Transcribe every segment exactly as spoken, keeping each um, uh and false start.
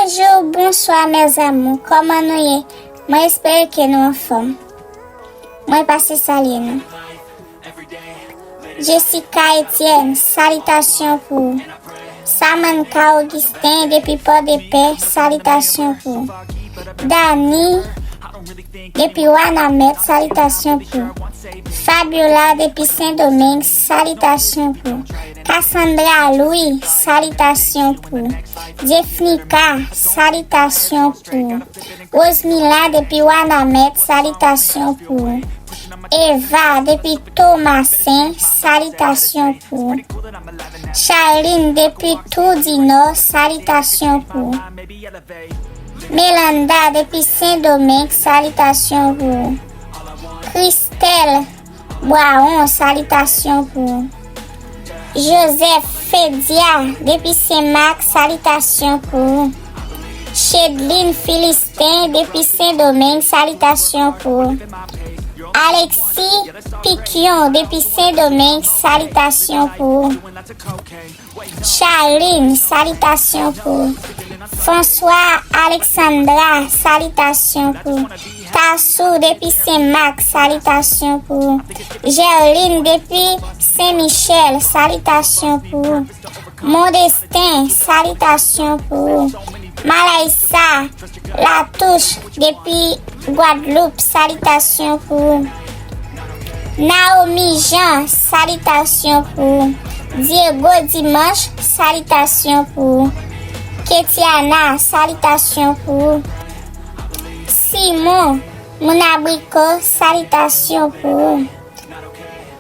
Bonjou, bonswa, mes amours. Kòman nou ye? Mwen espere ke nou anfòm. Mwen pase salye nou. Jessica Etienne, salitasyon pou ou. Samanka Augustin, depi Pòdepè, salitasyon pou ou. Dani, depi Wanament, salitasyon pou ou. Fabiola, depi Sendomeng, salitasyon pou ou. Cassandra Louis, salitasyon pou ou. Jeffnica, salitasyon pou ou. Rosemila, depi Wanament, salitasyon pou ou. Eva, depi Tomasen, salitasyon pou ou. Charline, depi Toudinò, salitasyon pou ou. Melanda, depi Sendomeng, salitasyon pou ou. Christelle Bwawon, salitasyon pou ou. Joseph Fedia, depi Senmak, salitasyon pou ou. Chedline Philistin, depi Sendomeng, salitasyon pou ou. Alexis Piquion, depi Sendomeng, salitasyon pou ou. Charline, salitasyon pou ou. François Alexandra, salitasyon pou ou. Tarsou, depi Senmak, salitasyon pou ou. Gerline, depi Sen Michel, salitasyon pou ou. Modestin, salitasyon pou ou. Malaysa Latouche, depi Gwadloup, salitasyon pou ou. Naomi Jean, salitasyon pou ou. Diego Dimanche, salitasyon pou ou. Ketiana, salitasyon pou ou. Simon, moun Abriko, salitasyon pou ou.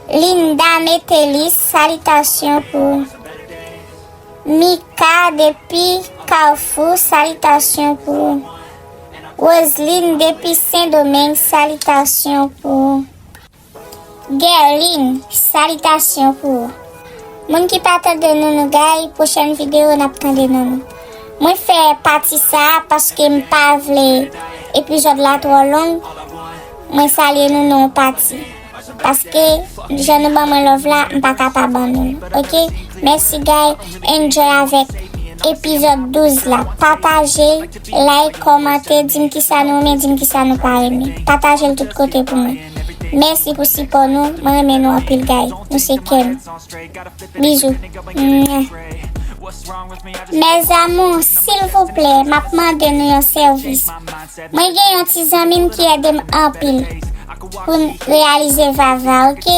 Linda Metelis, salitasyon pou ou. Mika depi Kafou, salitasyon pou ou. Roseline depi Sendomeng, salitasyon pou ou. Guerline, salitasyon pou ou. Moun ki pa tande nou, nou gay, pwochèn videyo n ap tande nou. Mwen fè pati sa a paske m pa vle epizòd la twò long. Mwen salye nou nan yon pati. Paske jan nou ban mwen love la, m pa ka pa ban nou l. Oke? Mèsi, guy. Enjoy avèk epizòd douz la. Pataje, like, kòmante, di m kisa nou renmen, di m kisa nou pa renmen. Pataje l tout kote pou mwen. Mèsi pou sipò nou. Mwen renmen nou anpil, guy. Nou se kè m. Bizou. Mwah. Mes amours, silvouplè, m ap mande nou yon sèvis. Mwen gen yon ti zanmi m ki ede m anpil pou n reyalize Vava, oke?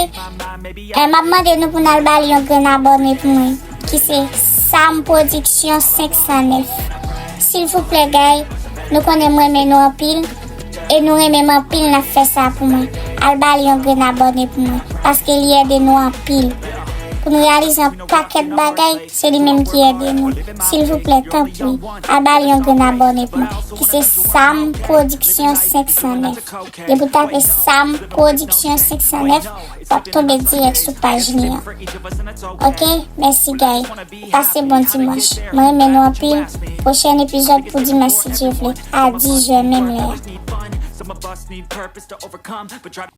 E m ap mande nou pou n al ba li yon grenn abòne pou mwen, ki se Sam Production senk san nèf. Silvouplè, guy, nou konnen m renmen nou anpil, e nou renmen m anpil, n ap fè sa pou mwen. Al ba li yon grenn abòne pou mwen, paske li ede nou anpil. Pou n reyalize yon pakèt bagay, se li menm ki ede nou. Silvouplè, tanpri, al ba li yon grenn abòne pou mwen, ki se Sam Production senk san nèf. Depi w tape Sam Production senk san nèf, w ap tonbe dirèk sou paj li an. Oke? Mèsi, guy. Pase bon dimanch. Mwen renmen nou anpil. Pwochèn epizòd pou dimanch, si Dye vle, a dis zè menm lè a.